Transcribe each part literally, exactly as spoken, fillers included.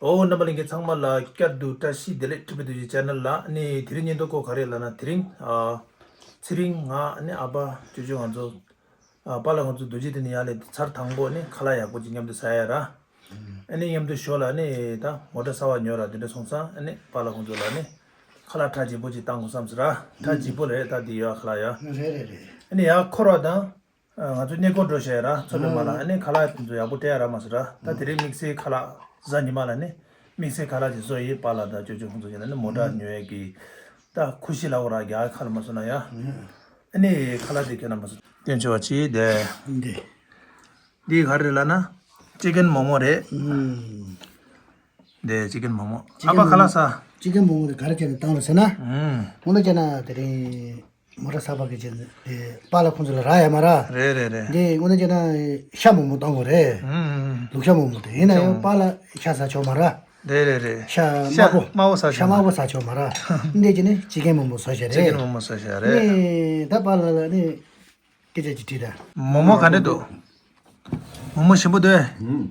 ཨོ་རྣམ་པ་ལྷན་རྒྱས་ཚང་མ་ལ་བསྐྱར་དུ་བཀྲ་ཤིས་བདེ་ལེགས། ཁྲི་པའི་རྡོ་རྗེ་ཆེ་ནལ་ལ། ཨ་ནི་དེ་རིང་བརྙན་ཐུང་སྐོར་ག་རེ་ལབ་ན། དེ་རིང་ཨ་ཚེ་རིང་ང་ཨ་ནི་ཨ་ཕ་ཅོ་ཅོ་ང་ཚོ་ཨ་པཱ་ལགས་ཁོང་ཚོ་རྡོ་རྗེ་གདན་ནས་ཡར་སླེབས་ཚར་དང་པོ་ནི་ཁ་ལག་ཡག་པོ་ཅིག་མཉམ་དུ་ཟ་ཡ་ར། ཨ་ནི་མཉམ་དུ་ཞོར་ལ་ནི་ད་མོ་ཊ་གསར་པ་ཉོས་ར། དེ་འདྲ་སོང་ཙང་ཨ་ནི་པཱ་ལགས་ཁོང་ཚོ་ལ་ནི་ཁ་ལག་གྲ་རྒྱས་པོ་ཅིག་བཏང་དགོས་བསམ་ཟེར་ར། གྲ་རྒྱས་པོ་རེད་ད་དེ་ཡོད་ཁ་ལག་ཡ། རེད་རེད་རེད། ཨ་ནི་ཡར་འཁོར་བ་དང་། ང་ཚོ་གནས་སྐོར་འགྲོ་བྱས་ར་མཚོ་ལྷོ་མ་ལ། ཨ་ནི་ཁ་ལག་དེ་ཚོ་ཡག་པོ་སྤྲད་ཡ་རག་མ་སོང་ར། ད་དེ་རིང་དམིགས་བསལ་ཁ་ལག་གཟའ་ཉི་མ་ལ་ནི་དམིགས་བསལ་ཁ་ལག་ཅིག་བཟོ་ཡི། པཱ་ལགས་དང་ཅོ་ཅོ་ཁོང་ཚོ་ཡིན་ན་ནི་མོ་ཊ་ཉོ་ཡས་ཀྱི་ད་ཁུ་ཤི་ལ་འོ་ར་རྒྱ་ཁ་ལ་མ་སོང་ན་ཡ། ཨ་ནི་ཁ་ལག་དེ་ཁྱོད་ན་མ་སོང་། སྟོན་ཆེ་བ་ཅི་དེ། འདི། འདི་ག་རེ་ལབ་ན་ཅི་ཀན་མོ་མོ་རེད། ཨུམ། འདི་ཅི་ཀན་མོ་མོ། ཅི་ཀན་ཨ་ཕ་ཁ་ལག་ཟ། ཅི་ཀན་མོ་མོ་དེ་ག་རེ་བྱས་ནས་བཏང་རེད་ཟེར་ན། ཨུམ། དངོས་གནས་བྱས་ན་དེ་རིང་མོ་ཊ་གསར་པ་གི་བྱས་ནས་དེ་པཱ་ལགས་ཁོང་ཚོ་ལ་རག་ཡ་མ་རག་རེད་རེད་རེད། འདི་དངོས་གནས་བྱས་ན་ཤ་མོག་མོག་བཏང་དགོས་རེད། ཨུམ། ལུག་ཤ་མོག་མོག་དེ་ཡིན་ན་ཡང་པཱ་ལགས་ཤ་ཟ་ཆོག་མ་རག་རེད་རེད་རེད། ཤ་ཤ་དམར་པོ། དམར་པོ་ཟ་ཤ་ཆོག་མ་དམར་པོ་རེད། ཟ་ཆོག་མ་རག་འདི་བྱས་ནས་ཅི་ཀན་མོ་མོ་བཟོ་བྱས་ཅི་ཀན་རེད། མོ་མོ་བཟོ་བྱས་རེད། ནི་ད་པཱ་ལགས་ལ་ནི། སྐད་ཆ་ཅིག་དྲིས་དང་། མོ་མོ་ག་འདྲ་འདུག་མོ་མོ་ཞིམ་པོ་འདུག་ཨུམ།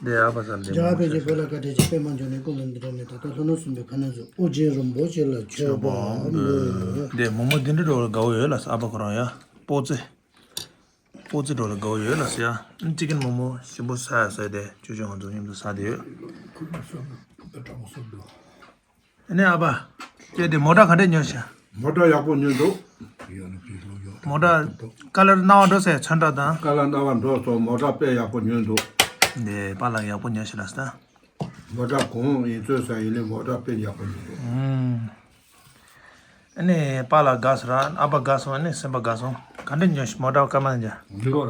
འདི་ཨ་ཕ་ཟ་ལ་འདི་རྒྱལ་བ་པཎ་ཆེན་བོད་ལ་བཀའ་དྲིན་ཆེ། པདྨ་འབྱུང་གནས་སྐུ་ལ་འདི་འདྲ་མེད། ད་ལྟ་ལྷོ་ནུབ་གསུམ་པའི་ཁ་གནོན་མཛད། ཨོ་རྒྱན་རིན་པོ་ཆེ་ལ་མཆོད་པ་འབུལ། འདི་མོ་མོ་འདི་འདྲ་འགྲོ་ལ་དགའ་བོ་ཡོད་ལ། ཨ་ཕ་ཁོ་རང་ཡ་སྤོ་ཙེ། སྤོ་ཙེ་འགྲོ་ལ་དགའ་བོ་ཡོད་ལ་ཟེར་ཡ། ཅི་ཀན་མོ་མོ་ཞིམ་པོ་ཟ་ཡ་ཟེར་ཏེ་ཅོ་ཅོ་ང་ཚོ་མཉམ་དུ་ཟ་དེ་ཡོད། ཁུ་ནུ་སོབ་འདུག་ཨ་ནི་ཨ་ཕ། ཁྱེད་དེ་མོ་ཊ་ག་འདྲས་ཉོས་ཤག་མོ་ཊ་ཡག་པོ་ཉོས་འདུག་མོ་ཊ་ཀ་ལར་སྣང་བ་འགྲོ་ཟེར། ཚོན་ཁྲ་དང་། ཀ་ལར་སྣང་བ་འགྲོ་སོང་། མོ་ཊ་དཔེ་ཡག་པོ་ཉོས་འདུག་འདི་པཱ་ལགས་ཡག་པོ་ཉོས་ཤག་ལ་ཟེར། མོ་ཊ་གོང་ཡིན་ཚོད་ས་ཡིན་ནའི་མོ་ཊ་དཔེ་ཡག་པོ་ཉོས་འདུག་ཨུམ། ཨ་ནི་པཱ་ལགས་དགའ་སོང་ར། ཨ་ཕ་དགའ་སོང་། ཨ་ནི་སེམས་པ་དགའ་སོང་། ག་འདྲས་ཉོས་ཤག་མོ་ཊ་སྐར་མ་འཇའ། འདི་གོ།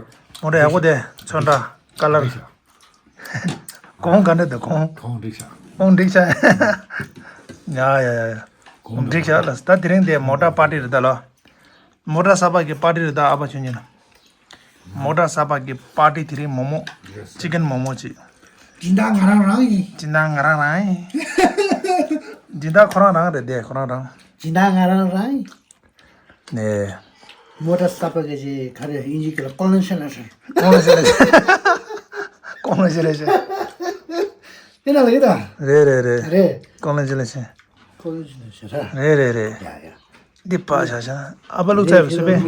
མོ་ཊ་ཡག་པོ་དེ། ཚོན་ཁྲ་ཀ་ལར། གོང་ག་འདྲ་འདུག་གོང་། གོང་འགྲིག་ཤག་གོང་འགྲིག་ཤག་ཡ་ཡ་ཡ། གོང་འགྲིག་ཤག་ལ། ད་དེ་རིང་དེ་མོ་ཊ་པར་ཊི་རེད་ད་ལོ། མོ་ཊ་གསར་པ་གི་པར་ཊི་རེད་ད། ཨ་ཕ་ཁྱོད་གཉིས་ལ། མོ་ཊ་གསར་པ་གི་པར་ཊི་དེ་རིང་མོ་མོ། ཅི་ཀན་མོ་མོ་ཅིག་སྦྱིན་བདག་ང་རང་རང་ཡིན། སྦྱིན་བདག་ང་རང་རང་ཡིན། སྦྱིན་བདག་ཁོ་རང་རང་རེད་དེ། ཁོ་རང་རང་། སྦྱིན་བདག་ང་རང་རང་ཡིན། ནས། མོ་ཊ་གསར་པ་གི་ཅིག་ག་རེ་ཡིན་གཅིག་གི་ལ་ཀོང་ལན་ཤན་ལན་ཤན། ཀོང་ལན་ཤན་ལན་ཤན། ཀོང་ལན་ཤན་ལན་ཤན། དེ་ན་ལ་ཡིན་ད། རེད་རེད་རེད། རེད། ཀོང་ལན་ཤན་ལན་ཤན། ཀོང་ལན་ཤན་ལན་ཤན་ར། རེད་རེད་རེད། ཡ་ཡ། འདི་པ་ཤ་ཤ། ཨ་ཕ་ལུག་རྩལ་བའི་སུ་པན།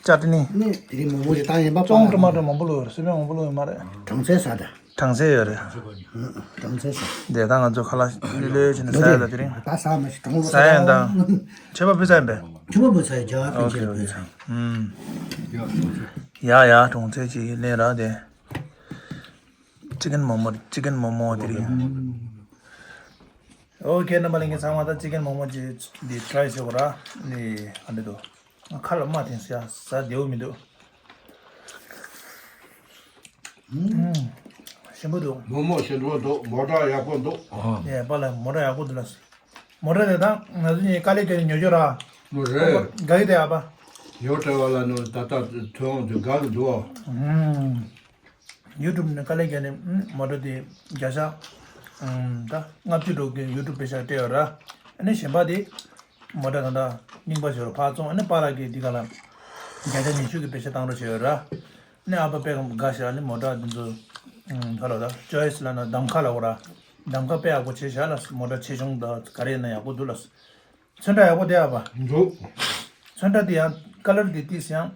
ཅ་ཏི་ནི། ནི་དེ་རིང་མོ་མོ་རེ་བཏང་ཡིན་པ། ཙོང་ཊ་མ་ཊ་མང་པོ་ལུག་ཡོད་རེད། སུ་པན་མང་པོ་ལུག་ཡོད་མ་རེད། གྲང་ཚལ་ཟ་ད། གྲང་ཚལ་ཡོད་རེད། གྲང་ཚལ་ཟ། དེ་ད་ང་ཚོ་ཁ་ལག་ལྷོད་ལྷོད་བྱས་ནས་ཟ་ཡ་ད་དེ་རིང་། ད་ཟ་མ་ཤི་གྲང་ལོ་ཟ་ཡ་དང་། ཆོས་པ་བུ་ཚ་ཡིན་པས། ཆོས་པ་བུ་ཚ་ཡིན། རྒྱལ་བ་པཎ་ཆེན་བུ་ཚ་ཡིན། ཨུམ། ཡ་ཡ་གྲོང་ཚོའི་ཅིག་ལས་ར་དེ། ཅི་ཀན་མོ་མོ། ཅི་ཀན་མོ་མོ་དེ་རིང་། ཨོ་ཁེ། རྣམ་པ་ལྷན་རྒྱས་ཚང་མ་ད་ཅི་ཀན་མོ་མོ་ཅིག་འདི་ཊ་རའི་བྱེད་དགོས་ར། ནི་ཨ་འདི་འདུག་ཁ་ལ་མ་འཐེན་ཟེར་ཡ། ཟ་བདེ་བོ་མི་འདུག་ཨུམ། ཞིམ་པོ་འདུག་མོ་མོ་ཞིམ་པོ་འདུག་མོ་ཊ་ཡག་པོ་འདུག་ཨ། ཨེ་པཱ་ལགས་མོ་ཊ་ཡག་པོ་འདུག་ལ། མོ་ཊ་དེ་ད་ང་ཚོ་གཉིས་དཀའ་ལས་བརྒྱབ་ནས་ཉོ་རྒྱུ་ར། མོ་རེད། དགའ་གི་དེ་ཨ་ཕ། ཉོ་བྲེལ་བ་ལ་ནོ་ད་ལྟ་ཐོན་འོང་དུས་དགའ་གི་འདུག་ཨ། ཨུམ། ཡུ་ཊུབ་ནས་དཀའ་ལས་བརྒྱབ་ནས་ཨུམ་མོ་ཊ་དེ་བརྒྱ་ཆ་ཨུམ་ད་ལྔ་བཅུ་འགྲོ་གི་ཡུ་ཊུབ་པེ་ཤ་སྤྲད་ཡོད་ར། ཨ་ནི་གཞན་པ་དེ་མོ་ཊ་ད་ལྟ་རྙིང་པ་ཞིག་རུ་ཕར་བཙོང་། ཨ་ནི་པཱ་ལགས་ཀྱིས་འདི་ག་ལ་བརྒྱ་ཆ་ཉི་ཤུ་གི་པེ་ཤ་བཏང་རོགས་བྱས་ཡོད་ར། ནི་ཨ་ཕ་དཔེ་དགའ་ཤག་ནི་མོ་ཊ་འདི་ཚོ་ཨུམ་ག་ལ་ད་ཅོའི་སི་ལ་ན་གདམ་ཁ་ལ་འོ་ར། གདམ་ཁ་དཔེ་ཡག་པོ་བྱས་ཤག་ལ། མོ་ཊ་ཆེ་ཆུང་ད་ག་རེ་ཡིན་ན་ཡག་པོ་འདུག་ལ། ཚོན་ཁྲ་ཡག་པོ་དེ་ཨ་ཕ། འདུག་ཚོན་ཁྲ་དེ་ཡང་ཀ་ལར་དེ་ཏིས་ཡང་།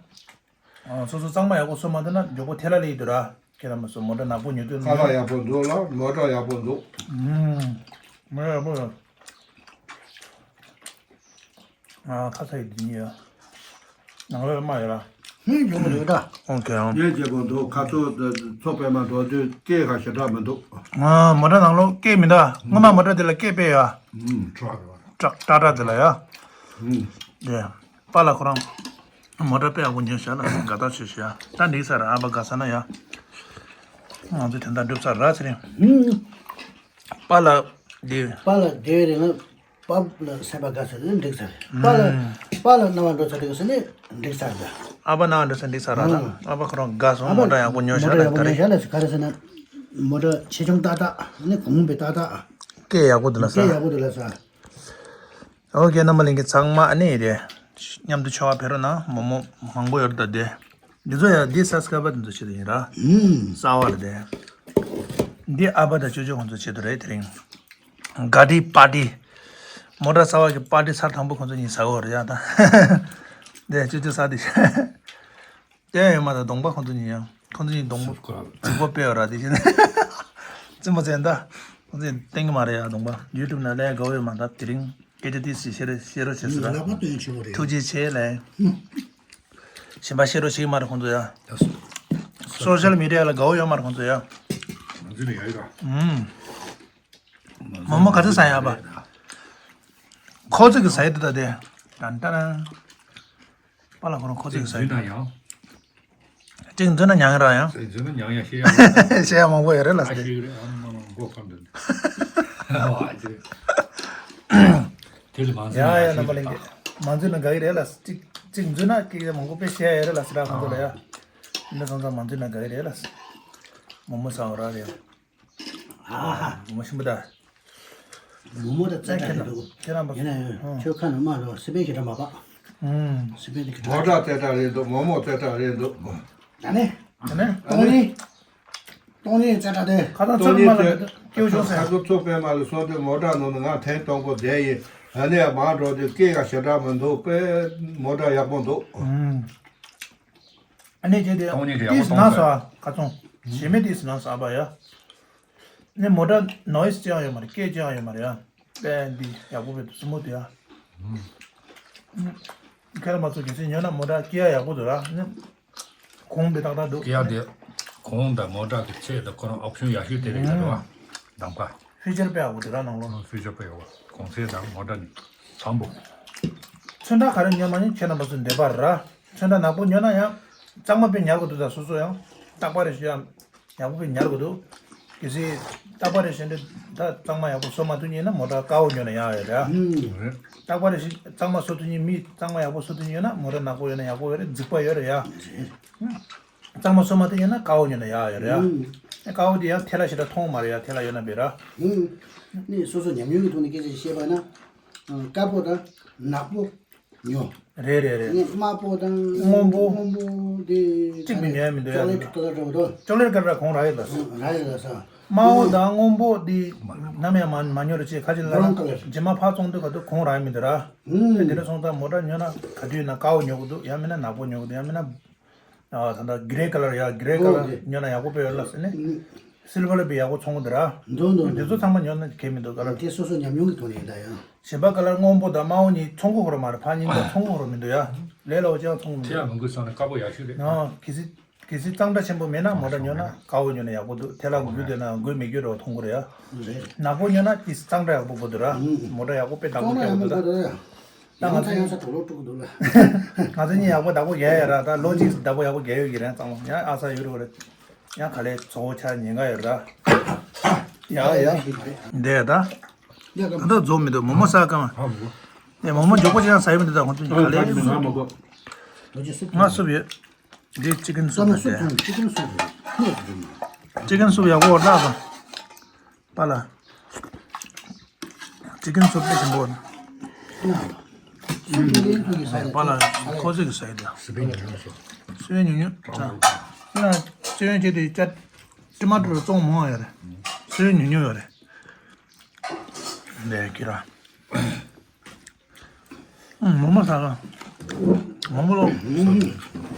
ཨ། སོ་སོ་གཙང་མ་ཡག་པོ་བཟོ་མ་ཐུབ་ན་མགྱོགས་པོ་ཐལ་ལ་ལེ་ཡི་འདུག་ར། ཁྱེད་རང་མ་སོ་མོ་ཊ་ནག་པོ་ཉོ་དུས་ཁ་ལག་ཡག་པོ་འདུག་ལ། མོ་ཊ་ཡག་པོ་འདུག་ཨུམ། མོ་ཊ་ཡག་པོ་ཡོད། ཨ། ཁ་ཚ་ཡི་དེ་ཉིད་ཡོད། ནང་ལོགས་དམའ་ཡོད་ར། ངས་མགྱོགས་པོ་ཡོད་ད། ཨོ་ཁེ། ཨང་། ངས་བྱེད་དགོས་འདུག་ཁ་ཚོ་མཚོ་པད་མ་འགྲོ་དུས་སྐད་ཁ་ཞེ་དྲག་མི་འདུག་ཨ། མོ་ཊ་ནང་ལོགས་སྐད་མི་འདུག་སྔོན་མ་མོ་ཊ་དེ་ལ་སྐད་དཔེ་ཡོད། ཨུམ། ཁྲག་ཁྲག་ཁྲག་དེ་ལ་ཡ། ཨུམ། དེ། པཱ་ལགས་ཁོ་རང་མོ་ཊ་དཔེ་ཡག་པོ་ཉོས་ཤག་ལ། དགའ་ཐག་ཆོད་ཤག་ད་འགྲིག་ཚར་ར། ཨ་ཕ་དགའ་ས་ན་ཡ། ང་ཚོ་དོན་དག་འགྲུབ་ཚར་ར་ཟེར་རེད། ཨུམ། པཱ་ལགས་འདི། པཱ་ལགས་འདི་རེད་ན། པཱ་ལགས་སེམས་པ་དགའ་ཚར་ནི་འགྲིག་ཚར། པཱ་ལགས། ཨུམ། པཱ་ལགས་སྣང་བ་འགྲོ་ཚར་འགྲིག་ཟེར་ནི་འགྲིག་ཚར་འདི། ཨ་ཕ་སྣང་བ་འགྲོ་ཚར་འགྲིག་ཚར་ར་ད། ཨུམ། ཨ་ཕ་ཁོ་རང་དགའ་སོང་། ཨ་ཕ་མོ་ཊ་ཡག་པོ་ཉོས་ཤག་ལ། མོ་ཊ་ཡག་པོ་ཉོས་ཤག་ལ། ག་རེ་ཟེར་ན། མོ་ཊ་ཆེ་ཆུང་ཏག་ཏག་ནི་གོང་བུ་ཏག་ཏག་སྐད་ཡག་པོ་འདུག་ལ་ས། སྐད་ཡག་པོ་འདུག་ལ་ས། ཨོ་ཁེ། རྣམ་པ་ལྷན་རྒྱས་ཚང་མ་ཨ་ནི་རེད། མཉམ་དུ་མཆོད་པ་ཕེབས་རོགས་གནང་། མོག་མོག་མང་པོ་ཡོད་རེད་ད་དེ། འདི་ཚོ་ཡང་འདི་སབ་སི་ཀ་རའི་བར་འདི་ཚོ་ཆེད་དུ་ཡིན་ར། ཨུམ། གསར་པ་རེད་དེ། འདི་ཨ་ཕ་དང་ཅོ་ཅོ་ཁོང་ཚོ་ཆེད་དུ་རེད་དེ་རིང་། ག་ཏི་པར་ཏི། མོ་ཊ་གསར་པ་གི་པར་ཏི་ཚར་དང་པོ་ཁོང་ཚོ་གཉིས་ཟ་གོ་རེད་ཡ་ད། འདི་ཅོ་ཅོ་ཟ་དེ། དེ་ཡང་ཡོད་མ་ད་གདོང་པ་ཁོང་ཚོ་གཉིས་ཡང་ཁོང་ཚོ་གཉིས་གདོང་པ་རྫིག་པོ་དཔེ་ཡོད་ར་དེ་བཞིན། རྩིས་མོ་ཚན་ད། ཁོང་ཚོ་གཏན་གི་མ་རེད་ཡ་གདོང་པ་ཡུ་ཊུབ་ནང་ལས་དགའ་བོ་ཡོད་མ་ད་དེ་རིང་སྐད་ཆ་ཏིས་ཞིག་བཤད་རོགས་བཤད་རོགས་བྱེད་སོང་ལག་པ་སྟོན་ཆེ་བོ་རེད། ཐུགས་རྗེ་ཆེ་ལས། གཞན་པ་བཤད་རོགས་བྱེད་ཀྱི་མ་རེད་ཁོང་ཚོ་ཡ། སོ་ཤལ་མི་ཌི་ཡ་ལ་དགའ་བོ་ཡོད་མ་རེད་ཁོང་ཚོ་ཡ། ང་ཚོ་ལ་ཡ་ཡོད་ར། ཨུམ། མོ་མོ་ག་ཚོད་ཟ་ཡ་པ། ཁོ་ཚོ་གི་ཟ་ཡ་དེ་ད་དེ། ཏན་ཏན། པཱ་ལགས་ཁོ་རང་ཁོ་ཚོ་གི་ཟ་ཡ་དེ། གཅིག་འཛུལ་ན་ཉང་ར་ཡང་། གཅིག་འཛུལ་ན་ཉང་ཡང་ཤེས་ཡ། ཤེས་ཡ་མང་པོ་ཡོད་རེད་ལ་ཟེར། ཤེས་རེད་ཨ་མ་མ་མགོ་ཁམ་འདུག་ཨ་ཅེ། དེ་ལས་མང་ཟིན་ཡ་ཡ་རྣམ་པ་ལྷན་རྒྱས་མང་འཛུལ་ན་དགའ་གི་རེད་ལ་གཅིག་གཅིག་འཛུལ་ན་སྐད་ཆ་མང་པོ་དཔེ་བཤད་ཡ་ཡོད་རེད་ལ་ཟེར་ར་ཁོང་ཚོ་ལ་ཡ། འདི་སོང་ཙང་མང་འཛུལ་ན་དགའ་གི་རེད་ལ། མོག་མོག་ཟ་བ་ར་རེད། ཨ་ཧ། མོག་མོག་ཞིམ་པོ་ད། མོག་མོག་ད་རྩེ་གྲ་རེད་འདུག་ཁྱེད་རང་པ། ཡིན་ན་ཡང་ཁྱོད་ཁ་ནང་མ་རོ་སི་པན་ཁྱེད་རང་མ་པ། ཨུམ། སི་པན་དེ་ཁྱེད་མོག་རང་། ཊ་རྩེ་གྲ་རེད་འདུག་མོག་མོག་རྩེ་གྲ་རེད་འདུག་ད་ནི། ད་ནི། ཏོང་ནི། ཏོང་ནི་རྩེ་གྲ་དེ། ཁ་སང་ཏོང་ཚོད་ནི་མ་ལ་རྩེ། ཁྱེད་ཤོག་ཁ་ཟེར། སང་ཚོ་པད་མ་ལ་སོང་དུས་མོག་ཊ་ནང་ནས་ང་ཐེངས་དང་པོ་བསྡད་ཡིན། ཨ་ནི་མར་འགྲོ་དུས་སྐད་ཡང་ཞེ་དྲག་མི་འདུག་དཔེ་མོག་ཊ་ཡག་པོ་འདུག་ཨུམ། ཨ་ནི་བྱས་ཏེ་ཏོང་ནི་དེ་ཡག་པོ་ཏིས་ནང་ས་ཁ་ཚོང་། ཞེ་མེད་ཏིས་ནང་ས་བ་ཡ། ནི་མོ་ཊ་ནོ་ཡིས་ཅི་ཡང་ཡོད་མ་རེད་སྐད་ཅི་ཡང་ཡོད་མ་རེད་ཡ། པས་འདི་ཡག་པོ་བས་འདུག་སི་མུ་ཐི་ཡ། ཁྱེད་རང་མ་ཚོ་གལ་སྲིད་ཉོས་ན་མོ་ཊ་སྐྱེ་ཡ་ཡག་པོ་འདུག་ར་ནི། གོང་དཔེ་ཏག་ཏག་འདུག་སྐྱེ་ཡ་དེ། གོང་དང་མོ་ཊ་གི་ཚད་དང་ཁོ་རང་ཨོབ་ཤོན་ཡག་ཤོས་དེ་རེད་ཡ་རེད་བ། གདམ་ཁ། ཧྥི་ཅར་དཔེ་ཡག་པོ་འདུག་ར་ནང་ལོགས། ཧྥི་ཅར་དཔེ་ཡག་པོ་གོང་ཚད་དང་མོ་ཊ་ནི་འཚམ་པོ། ཚོན་ཁྲ་ག་རེ་ཉོས་མ་ཉོས་ཁྱེད་རྣམ་པ་ཚོའི་འདོད་པ་རེད་ར། ཚོན་ཁྲ་ནག་པོ་ཉོས་ན་ཡང་། གཙང་མ་དཔེ་ཉར་དགོས་འདུག་ད་སོ་སོ་ཡང་། རྟག་པར་རེ་ཞུ་ཡང་། ཡག་པོ་དཔེ་ཉར་དགོས་འདུག་གལ་སྲིད་རྟག་པར་རེ་བཞིན་དུ་ད་གཙང་མ་ཡག་པོ་བཟོ་མ་ཐུབ་མཁན་ཡིན་ན་མོ་ཊ་དཀར་པོ་ཉོས་ན་ཡག་ཡོད་རེད་ཨ། ཨུམ། རྟག་པར་རེ་བཞིན་གཙང་མ་བཟོ་ཐུབ་མཁན་མི་གཙང་མ་ཡག་པོ་བཟོ་ཐུབ་མཁན་ཡོད་ན་མོ་ཊ་ནག་པོ་ཡོད་ན་ཡག་པོ་ཡོད་རེད་རྫིག་པ་ཡོད་རེད་ཡ། རེད། གཙང་མ་བཟོ་མ་ཐུབ་མཁན་ཡིན་ན་དཀར་པོ་ཉོས་ན་ཡག་ཡོད་རེད་ཡ། ཨུམ། དཀར་པོ་དེ་ཡང་ཐལ་ལ་ཞེ་དྲག་མཐོང་མ་རེད་ཡ་ཐལ་ལ་ཡོད་ན་བེ་ར། ཨུམ། ནི་སོ་སོ་ཉམས་མྱོང་གི་ཐོག་ནས་སྐད་ཆ་ཞིག་བཤད་པ་ན། དཀར་པོ་དང་ནག་པོ། ཉོ། རེད་རེད་རེད། ངས་དམར་པོ་དང་སྔོན་པོ། སྔོན་པོ་དེ་གཅིག་མིན་ཉོ་ཡ་མི་འདུག་ཡ། ཅོག་ལེ་ཊི་ཀ་ལར་འདྲ་བོ་འདུག་ཅོག་ལེ་ཊི་ཀ་ལར་གོང་རག་ཡོད་ལ། རག་ཡོད་ལ་ས། དམར་པོ་དང་སྔོན་པོ་དེ་ནམ་ཡང་མ་མ་ཉོ་རེ་བྱེད་ཁ་ཅིག་ལ་ན་རྗེས་མ་ཕར་བཙོང་དུས་ག་དུས་གོང་རག་ཡ་མི་འདུག་ར། དེ་འདྲ་སོང་ཙང་མོ་ཊ་ཉོ་ན་ག་དུས་ན་དཀར་པོ་ཉོ་གི་འདུག་ཡང་མིན་ན་ནག་པོ་ཉོ་གི་འདུག་ཡང་མིན་ན། ཨ་ད་ལྟ་གྷི་རེ་ཀ་ལར་ཡ་གྷི་རེ་ཀ་ལར་ཨོ་དེ། ཉོ་ན་ཡག་པོ་དཔེ་ཡོད་ལ་ཟེར་ནས། ཨུ། སིལ་ཝར་ལ་དཔེ་ཡག་པོ་ཚོང་གི་འདུག་ར། འདུག་འདུག་འདི་ཚོ་ཚང་མ་ཉོ་ན་གལ་མི་འདུག་ག་ལ། དེ་སོ་སོ་ཉམས་མྱོང་གི་ཐོག་ནས་ཡིན་ད་ཡང་། གཞན་པ་ཀ་ལར་སྔོན་པོ་དང་དམར་པོ་གཉིས་ཚོང་གི་ཧོར་མ་རེད་ཕ་གཉིས་ཀ་ཚོང་གི་ཧོར་མི་འདུག་ཡ། ལས་སླ་པོ་ཅང་ཚོང་གི་མི་ཐེ་ཡ་འདུག་མང་པོ་སོང་ན་དཀར་པོ་ཡག་ཤོས་རེད། ཨ་གལ་སྲིད་གལ་སྲིད་གཙང་སྦྲ་ཆེན་པོ་མེད་ན་མོ་ཊ་ཉོ་ན་དཀར་པོ་ཉོ་ན་ཡག་པོ་འདུག་ཐལ་ལ་འགུལ་བསྡད་ན་འགུལ་མི་འགྱུར་རོ་མཐོང་གི་རེད་ཡ། རེད། ནག་པོ་ཉོ་ན་དེ་གཙང་སྦྲ་ཡག་པོ་དགོས་འདུག་ར། ཨུ། མོ་ཊ་ཡག་པོ་དཔེ་བདག་པོ་རྒྱག་དགོས་འདུག་ད། ད་ང་ཚོ་ཡང་ས་གྲོགས་ལོག་དཀྲུག་འདུག་ལ། ང་ཚོ་གཉིས་ཡག་པོ་བདག་པོ་རྒྱག་ཡ་ར་ད་ལོ་གཅིག་བདག་པོ་ཡག་པོ་རྒྱག་ཡོད་ཀྱི་རེད་གཙང་མ་ཡང་ཨ་ས་ཡོད་རེད་རེད། ཡང་ག་ལེ་ཚོ་བོ་ཆ་ཉེན་ཁ་ཡོད་ར། ཡ་ཡ། འདས་ད། ད་རྫོགས་མི་འདུག་མོ་མོ་ས་ཀ་མ། ཨ་མོ། ནས་མོ་མོ་མགྱོགས་པོ་ཅིག་ཡང་ཟ་ཡི་མི་འདུག་ད་ཁོང་ཚོ་ག་ལེ། ང་སུབ་ཡོད། འདི་ཅི་ཀན་སུབ་རེད་དེ། ཅི་ཀན་སུབ་ཡག་པོ་ར་ས། པཱ་ལགས། ཅི་ཀན་སུབ་དཔེ་ཞིམ་པོ། པཱ་ལགས་ཁོ་ཚོས་ཀྱི་ཟ་ཡི་དེ། སི་པན་གྱི་རང་སོ། སི་པན་ཉུང་ཉུང་ཙང་། ཁྱེད་རང་སི་པན་བྱས་དེ་ཅ། ཊི་མ་ཊོ་བཙོང་མང་ཡོད་རེད། སི་པན་ཉུང་ཉུང་ཡོད་རེད། ལས་ཀྱི་ར། ཨུམ། མོག་མོག་ཟ་ག་མོག་མོག་ལོ།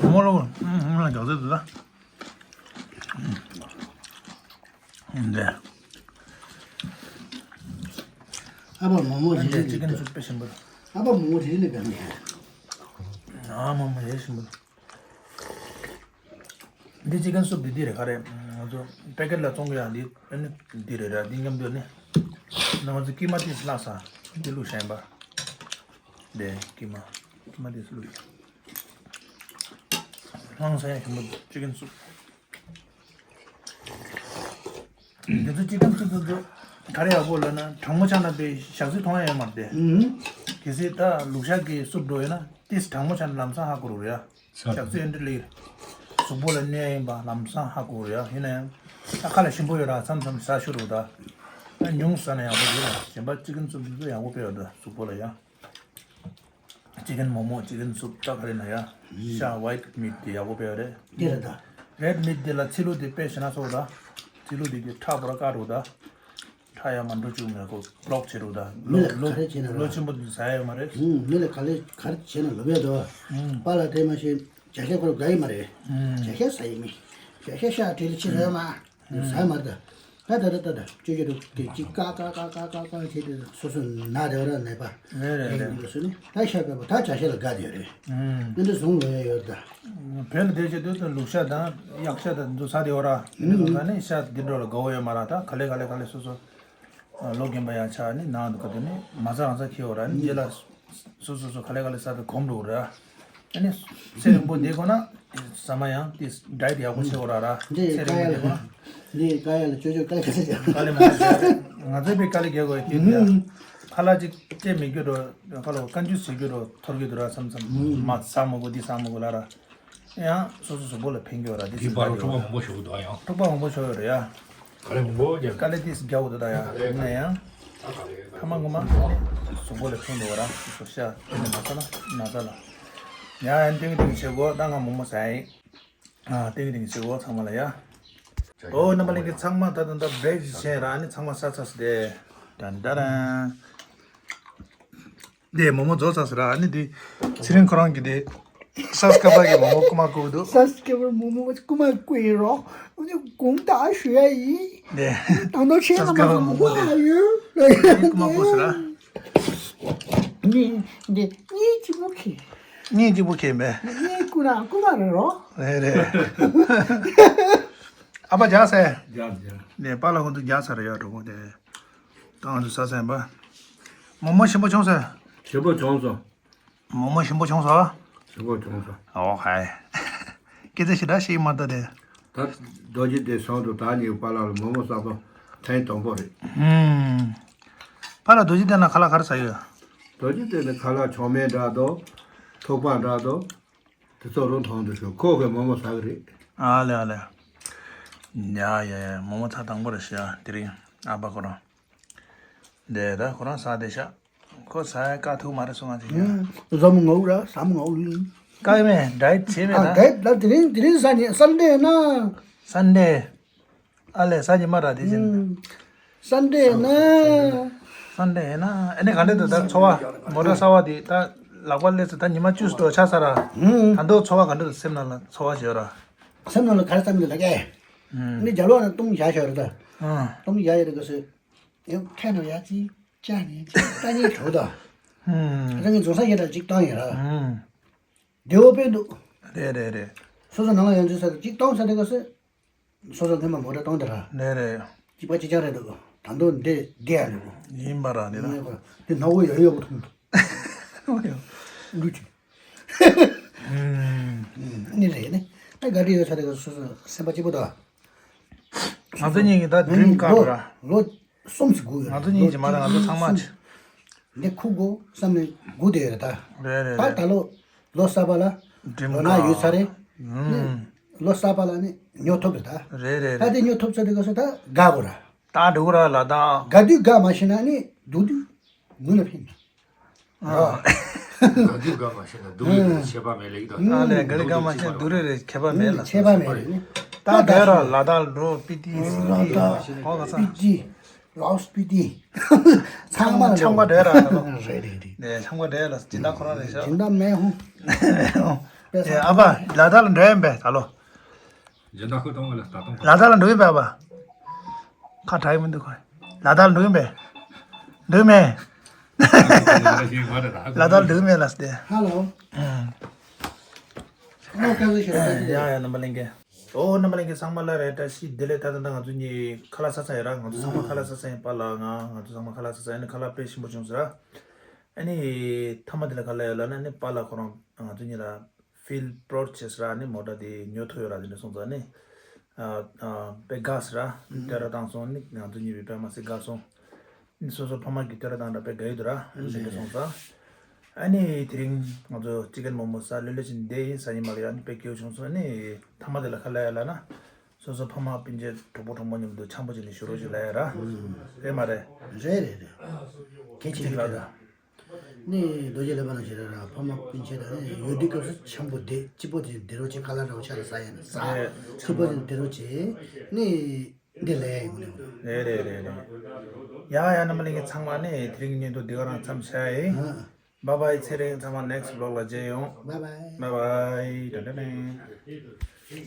མོག་མོག་ལོ། ཨུམ། ཨུམ། ལ་རྒྱག་ཟེར་དུ་ད། ཨུམ། འདི། ཨ་ཕ་མོག་མོག་རི་རི་ལ་ཅི་ཀན་སུབ་དཔེ་ཞིམ་པོ། ཨ་ཕ་མོག་མོག་རི་རི་ལ་བེམ་ཡ། ཨ་མོག་མོག་རི་ཞིམ་པོ། འདི་ཅི་ཀན་སུབ་འདི་འདི་རེད་ག་རེ། ང་ཚོ་པེ་ཀེ་ཊི་ལ་བཙོང་གི་ཡ་འདི་ཨ་ནི་འདི་རེད་ར་འདི་མཉམ་དུ་ནི། ང་ཚོ་ཀི་མ་ཏིས་བླ་ས་འདི་བླུགས་བཞག་ཡིན་པ། འདི་ཀི་མ་ཀི་མ་ཏིས་བླུགས། ལྷང་ས་ཡ་ཞིམ་པོ་ཅི་ཀན་སུབ། འདི་ཚོ་ཅི་ཀན་སུབ་ཚོ་ག་རེ་ཡག་པོ་ལབ་ན་གྲང་མོ་ཆགས་ན་པའི་ཞག་ཚི་མཐོང་ཡ་ཡོད་མ་རེད་དེ། གལ་སྲིད་ད་ལུག་ཤ་གི་སུབ་འགྲོ་ཡོད་ན་ཏིས་གྲང་མོ་ཆགས་ན་ལམ་སང་ཧ་གོ་རུ་རེད་ཡ། ཞག་ཚི་ཨེ་འདྲ་ལེགས། གཟུགས་པོ་ལ་གནོད་ཡིན་པ་ལམ་སང་ཧ་གོ་རེད་ཡ། ཡིན་ན་ཡང་ད་ཁ་ལ་ཞིམ་པོ་ཡོད་ར་མཚམས་མཚམས་ཟ་ཤོར་རུ་ད། ད་ཉུང་ཟ་ན་ཡག་པོ་འདུག་ར། གཞན་པ་ཅི་ཀན་སུབ་འདི་ཚོ་ཡག་པོ་དཔེ་ཡོད་ད་གཟུགས་པོ་ལ་ཡ། ཅི་ཀན་མོག་མོག་ཅི་ཀན་སུབ་ད་ག་རེ་ན་ཡ། ཤ་ཝའི་ཊི་མིཊ་དེ་ཡག་པོ་དཔེ་ཡོད་རེད། དེ་རེད་ད། རེཌ་མིཊ་དེ་ལ་ཚིལ་ལུ་དེ་དཔེ་ཞེ་ན་སོགས་ད། རྩིས་ལུགས་དེ་གི་ཁྲག་པོ་ར་བཀག་རུ་ད། ཁྲག་ཡར་མར་འགྲོ་བཅུག་མེད་ཁོ་བློག་བྱེད་རུ་ད། མི་ལ་ག་རེ་བྱས་ན་ར། ལོ་ཆེན་པོ་དེ་ཟ་ཡ་ཡོད་མ་རེད། ཧུམ། མི་ལ་ག་ལེ་ག་རེ་བྱས་ན་ལབ་ཡ་དོ། ཧུམ། པཱ་ལགས་དེ་མ་ཤེས་བྱ་ཤ་ཁོ་ར་དགའ་ཡི་མ་རེད། ཧུམ། བྱ་ཤ་ཟ་ཡི་མི། བྱ་ཤ་ཤ་བྲེལ་ལ་ཕྱི་ར་ཡོད་མ། ཟ་མ་ད། ད་ད་ད་ད་ད་ཅོ་ཅོ་རུ་དེ་ཅིག་ཀ་ཀ་ཀ་ཀ་ཀ་ཀ་བྱས་ཏེ་སོ་སོ་ན་རེ་བ་ར་ནད་པ། རེད་རེད་རེད། ཡིན་འདུག་སོ་ནི་ད་ཤ་བབས་པ་ད་བྱ་ཤ་ལ་དགའ་དེ་རེད། ཨུམ། ཨ་འདི་བཟུང་ལོས་ཡོད་ད། བོད་ལ་བསྡད་བྱས་དུས་ད་ལུག་ཤ་དང་གཡག་ཤ་དང་འདུ་ས་དེ་བ་ར། ཨུམ། འདུ་ས་ནི་ཤ་འདི་འགྲོ་ལ་དགའ་བོ་ཡོད་མ་ར། ད་ག་ལེ་ག་ལེ་ག་ལེ་སོ་སོ། ལོ་རྒན་པ་ཡང་ཆགས་ནི་ནང་དུ་ག་དུས་ནི་མ་ཟ་རང་ཟ་ཁྱེར་བ་ར་ནི་རྗེས་ལ། སོ་སོ་སོ་ག་ལེ་ག་ལེ་ཟ་དུ་གོམས་འགྲོ་ར། ཨ་ནི་ཚེ་རིང་པོ་བསྡད་དགོས་ན་ཟ་མ་ཡང་དེ་ཌའེ་ཊི་ཡག་པོ་བྱེད་དགོས་ར་ར། འདི་ཚེ་རིང་པོ་བསྡད་དགོས་ན། འདི་ཀ་ཡ་ལ་ཅོ་ཅོ་ཀ་ཡ་ཟེར་ཀ་ལེ་མ་ཟ། ང་ཚོས་པའི་ཀ་ལེ་རྒྱག་དགོས་ཀྱི་འདུག་ཡ། ཁ་ལག་ཅིག་སྤྲད་མི་རྒྱུ་འགྲོ་ཁ་ལོ་བཀའ་འགྱུར་ཟེར་རྒྱུ་འགྲོ་ཐོར་གྱི་འདུག་ར་བསམ་བསམ་མ་ཟ་མ་དགོས་འདི་ཟ་མ་དགོས་ལ་ར། ཡང་སོ་སོ་གཟུགས་པོ་ལ་ཕན་གྱི་ཡོད་ར་འདི་ཡིན་ཟེར་པ་ར་ཡོད། འཁྲུག་པ་མང་པོ་ཞུ་གི་འདུག་ཡང་། འཁྲུག་པ་མང་པོ་ཞུ་ཡོད་རེད་ཡ། ག་ལེ་མང་པོ་རྒྱབ། དཀའ་ལས་ཏིས་རྒྱག་འོ་དོ་ད་ཡ་ཡིན་ན་ཡང་། ཐ་མ་ངོ་མ་གཟུགས་པོ་ལ་ཕན་འདུག་ར་སོ་སོ་ཤ་དེ་ནས་མ་ཚ་ན་ན་ཚ་ལ། ཡ་ཡ་ཏིང་ཏིང་བྱེད་དགོས་ད་ང་མོག་མོག་ཟ་ཡིན། ཨ་ཏིང་ཏིང་བྱེད་དགོས་ཚང་མ་ལ་ཡ། ཨོ་རྣམ་པ་ལྷན་རྒྱས་ཚང་མ་ད་ད་ད་བྲེག་ཞིག་བྱས་ར་ནི་ཚང་མ་ས་ཚ་སི་དེ། ཏན་ཏ་རན། དེ་མོག་མོག་རྫོགས་ཚར་ཟེར་ར་ཨ་ནི་དེ་ཚེ་རིང་ཁོ་རང་གི་དེ་སབ་སི་ཀ་རའེ་བར་གི་མོག་མོག་རྐུ་མ་རྐུ་འདུག་སབ་སི་ཀ་རའེ་བར་མོག་མོག་རྐུ་མ་རྐུ་ཡིན་རོགས། འོ་ནི་དགོངས་དག་ཞུ་ཡ་ཡིན། དེ་དང་ཐོག་ཆེན་ལ་མ་སོང་མོག་མོག་ལ་ཡོད། རྐུ་མ་རྐུ་ཟེར་ར། ནི་འདི་གཉིས་གཅིག་པུ་ཁེ། གཉིས་གཅིག་པུ་ཁེ་མེད། གཉིས་རྐུ་ན་རྐུ་མ་རེད་རོགས། རེད་རེད། ཨ་ཕ་རྒྱག་ཟེར། རྒྱག་རྒྱག་ནས་པཱ་ལགས་ཁོང་ཚོ་རྒྱག་ས་རེད་ཡ་གྲོགས་པོ་དེ། ད་ང་ཚོ་ཟ་ཟིན་པ། མོག་མོག་ཞིམ་པོ་བྱུང་ཟེར། ཞིམ་པོ་བྱུང་སོང་། མོག་མོག་ཞིམ་པོ་བྱུང་སོང་། ཞིམ་པོ་བྱུང་སོང་། ཨོ་ཧའི། སྐད་ཆ་ཞེ་དྲག་བཤད་མ་ད་དེ། ད་རྡོ་རྗེ་གདན་སོང་དུ་ད་ནི་པཱ་ལགས་ལ་མོག་མོག་ཟ་ཐོ་ཐེངས་དང་པོ་རེད། ཧུམ། པཱ་ལགས་རྡོ་རྗེ་གདན་ན་ཁ་ལག་ག་རེ་ཟ་ཡོད། རྡོ་རྗེ་གདན་ནི་ཁ་ལག་ཆོ་མེད་འདྲ་དོ། ཐུག་པ་འདྲ་དོ། དེ་ཚོ་རུ་མཐོང་དུ་ཤོག་ཁོ་གི་མོག་མོག་ཟ་གི་རེད། ཨ་ལེ་ཨ་ལེ། ཡ་ཡ་ཡ་མོག་མོག་ཚ་དང་པོ་རེད་ཤག་དེ་རིང་ཨ་ཕ་ཁོ་རང་། དེ་ད་ཁོ་རང་ཟ་བསྡད་ཤག་ཁོ་ཟ་ཡ་དཀའ་ཐུག་མ་རེད་སོང་ང་ཅིག་ཡ། ཟ་མོ་ངའུ་ར་ཟ་མོ་ངའུ་ཡིན། དཀའ་གི་མེད་ཌའེ་ཊི་བྱེད་མེད་ཨ་ད། ཌའེ་ཊི་ལ་དེ་རིང་དེ་རིང་ཟ་ནི་སན་ཌེ་ན། སན་ཌེ། ཨ་ལས་ས་ཉི་མ་ར་དེ་བཞིན། སན་ཌེ་ན། སན་ཌེ་ན་ཨ་ནི་ག་འདྲ་འདུག་ད་ཚོར་བ་མོ་ཊ་གསར་བ་དེ་ད་ལག་པ་སླེབས་སོང་ད་ཉི་མ་བཅུ་ཙམ་ཆགས་ཚར་ར། ད་དུང་ཚོར་བ་ག་འདྲ་འདུག་སེམས་ནང་ལ་ཚོར་བ་ཞིག་ཡོད་ར། སེམས་ནང་ལ་ག་རེ་བསམ་གི་འདུག་ལབ་ཀྱི། ནི་རྒྱབ་ལོགས་ནས་སྟོང་བཞག་ཤོར་རེད་ད། སྟོང་བཞག་ཡོད་རེད་ག་སོས། ཡང་ཐད་ནོ་ཡ་ཅི་ཅ་ནི་ཅི་ལྟ་ཉེ་གྲོགས་ད། ཨ་ད་ངས་རྫོང་སར་ཡོད་ད་ཅིག་བཏང་ཡོད་ར། བདེ་བོ་དཔེ་འདུག་རེད་རེད་རེད། སོ་སོ་ནང་ལ་ཡང་འཛུལ་ས་དེ་གཅིག་གཏོང་ས་དེ་ག་སེ། སོ་སོ་སྔོན་མ་མོ་ཊ་གཏོང་དེ་ར། རེད་རེད། གཅིག་པ་གཅིག་རྐྱང་རེད་འདུག་ད་དུང་འདི་བསྡད་ཡ་འདུག་ཡིན་པ་ར་འདི་ན། ཡིན་པ་ར་འདི་ན་འོ་ཡ་ཡོད་པོ་མཐོང་འདུག་ལུས་ཀྱི། ནི་རེད་ནི། ཨ་ག་འདྲ་ཡོད་ས་དེ་ག་སོ་སོ་སེམས་པ་སྐྱིད་པོ་འདུག་ང་ཚོ་གཉིས་ཀྱི་ད་ཌི་རིམ་ཀར་ར། ལོ་གསུམ་ཙམ་སྒུག་ཡོད་ར། ང་ཚོ་གཉིས་ཀྱི་མ་ར་ང་ཚོ་ཚང་མ་ཆེ། འདི་ཁུག་དགོས་བསམ་ནས་སྒུག་བསྡད་ཡོད་རེད་ད། རེད་རེད་ད་རེད། ད་ལོ་ལོ་གསར་པ་ལ་ཌི་རིམ་ལོ་ན་ཀར་ཡོད་ས་རེད། ནི་ལོ་གསར་པ་ལ་ནི་ཉོ་ཐུབ་རེད་ད། རེད་རེད་ད་རེད། དེ་ཉོ་ཐུབ་ས་དེ་ག་སོ་ད་དགའ་དགོས་ར། ད་འགྲོ་གི་ར་ལ་ད། དགའ་དུས་དགའ་མ་ཤེས་ན་ནི་སྡུག་དུས་སྡུག་ལ་ཕན་ད། དགའ་དུས་དགའ་མ་ཤེས་ན་སྡུག་ཡོད་དུས་ཆད་པ་མེད་ལེགས་ད། ཨ་ལས་དགའ་དུས་དགའ་མ་ཤེས་ན་སྡུག་རེད་རེད་ཁྱད་པར་མེད་ལ། ཆད་པ་མེད་རེད་ནི། ད་དགའ་ར་ལ་ད་འགྲོ་པི་ཏི་སི་ཏི་ཧོ་ག་ས། པི་ཏི། རའོ་སི་པི་ཏི། ཚང་མ་ལ་ཆང་པ་འདྲ་ར་ད་ལོ། རེད་རེད་རེད། ནས་ཆང་པ་འདྲ་ལ་སྦྱིན་བདག་ཁོ་རང་རེད་ཤག་སྦྱིན་བདག་མེད་ཧོ། ཨེ་ཨ་ཕ་ལ་དྭགས་ལ་འགྲོ་ཡིན་པས་ད་ལོ། སྦྱིན་བདག་ཁོ་གཏོང་བ་ལ་ད་གཏོང་གོ། ལ་དྭགས་ལ་འགྲོ་ཡིན་པས་ཨ་ཕ། ཁ་གྲག་གི་མི་འདུག་ཁོ། ལ་དྭགས་ལ་འགྲོ་ཡིན་པས། འགྲོ་མེད། ལ་དྭགས་ལ་འགྲོ་མེད་ལ་སྟེ། ཧ་ལོ། ཨུམ། ཨོ་ཁ་ཟེར་ཤོད་ད། ཡ་ཡ་རྣམ་པ་ལྷན་རྒྱས། ཨོ་རྣམ་པ་ལྷན་རྒྱས་ཚང་མ་ལ་རེ་བཀྲ་ཤིས་བདེ་ལེགས། ད་ད་ད་ང་ཚོ་གཉིས་ཁ་ལག་ཟ་ས་ཡིན་ར། ང་ཚོ་ཚང་མ་ཁ་ལག་ཟ་ས་ཡིན་པ་ལ་ང་ང་ཚོ་ཚང་མ་ཁ་ལག་ཟ་ས་ཡིན་ནི་ཁ་ལག་དཔེ་ཞིམ་པོ་བྱུང་ཟེར་ར། ཨ་ནི་མཐའ་མ་དེ་ལ་ག་ལ་ཡོད་ལ་ན་ནི་པཱ་ལགས་ཁོ་རང་ང་ཚོ་གཉིས་ལ་ཕིལ་པྲོ་ཆེས་ར་ནི་མོ་ཊ་དེ་ཉོ་ཐུབ་ཡོད་ར། དེ་འདྲ་སོང་ཙང་ནི་ཨ་ཨ་དཔེ་དགའ་ཟེར་ར། ཨུམ། དེ་ར་བཏང་སོང་ནི་ང་ཚོ་གཉིས་པའི་དཔེ་མ་སྲིད་དགའ་སོང་། སོ་སོ་ཕ་མ་གི་ལྟོས་ར་དང་འདྲ་དཔེ་དགའ་ཡོད་འདུག་ར། ཨ་ལེ་ལེ། སོང་ཙང་། ཨ་ནི་དེ་རིང་ང་ཚོ་ཅི་ཀན་མོག་མོག་ཟ་ལོས་ལོས་ཅིག་འདི་ཡིན་ཟ་ཡིན་མ་ལ་ཡ་ནི་དཔེ་སྐྱིད་པོ་བྱུང་སོང་། ཨ་ནི་མཐའ་མ་དེ་ལ་ཁ་ལ་ཡ་ལ་ན། སོ་སོ་ཕ་མ་སྤུན་མཆེད་གྲོགས་པོ་གྲོགས་མོ་མཉམ་དུ་འཆམ་པོ་བྱས་ནས་བཞུགས་རོགས་ཞེས་ལབ་ཡ་ར། རེད་མ་རེད། རེད་རེད་རེད། གལ་ཆེ་གི་རེད་ད། ནི་རྡོ་རྗེ་ལས་པ་ན་ཞེ་ར་ར་ཕ་མ་སྤུན་མཆེད་དང་ནི་ཡོད་དུས་སྐབས་སུ་འཆམ་པོ་བསྡད་སྐྱིད་པོ་དེ་བསྡད་རོགས་བྱེད། ཁ་ལག་འདྲ་བོ་ཆ་ལ་ཟ་ཡ་ན་ཟ། རེད། སྐྱིད་པོ་དེ་བསྡད་རོགས་བྱེད། ནི། འདི་ལས་ཡོང་ནས། རེད་རེད་རེད་རེད། ཡ་ཡ་རྣམ་པ་ལྷན་རྒྱས་ཚང་མ་ནི་དེ་རིང་གི་བརྙན་ཐུང་འདི་ག་རང་མཚམས་བཞག་ཡིན། Bye bye། ཚེ་རིང་། ཚང་མ་next vlog ལ་མཇལ་ཡོང་། Bye bye. Bye bye. ཏན་ཏན་ཏན།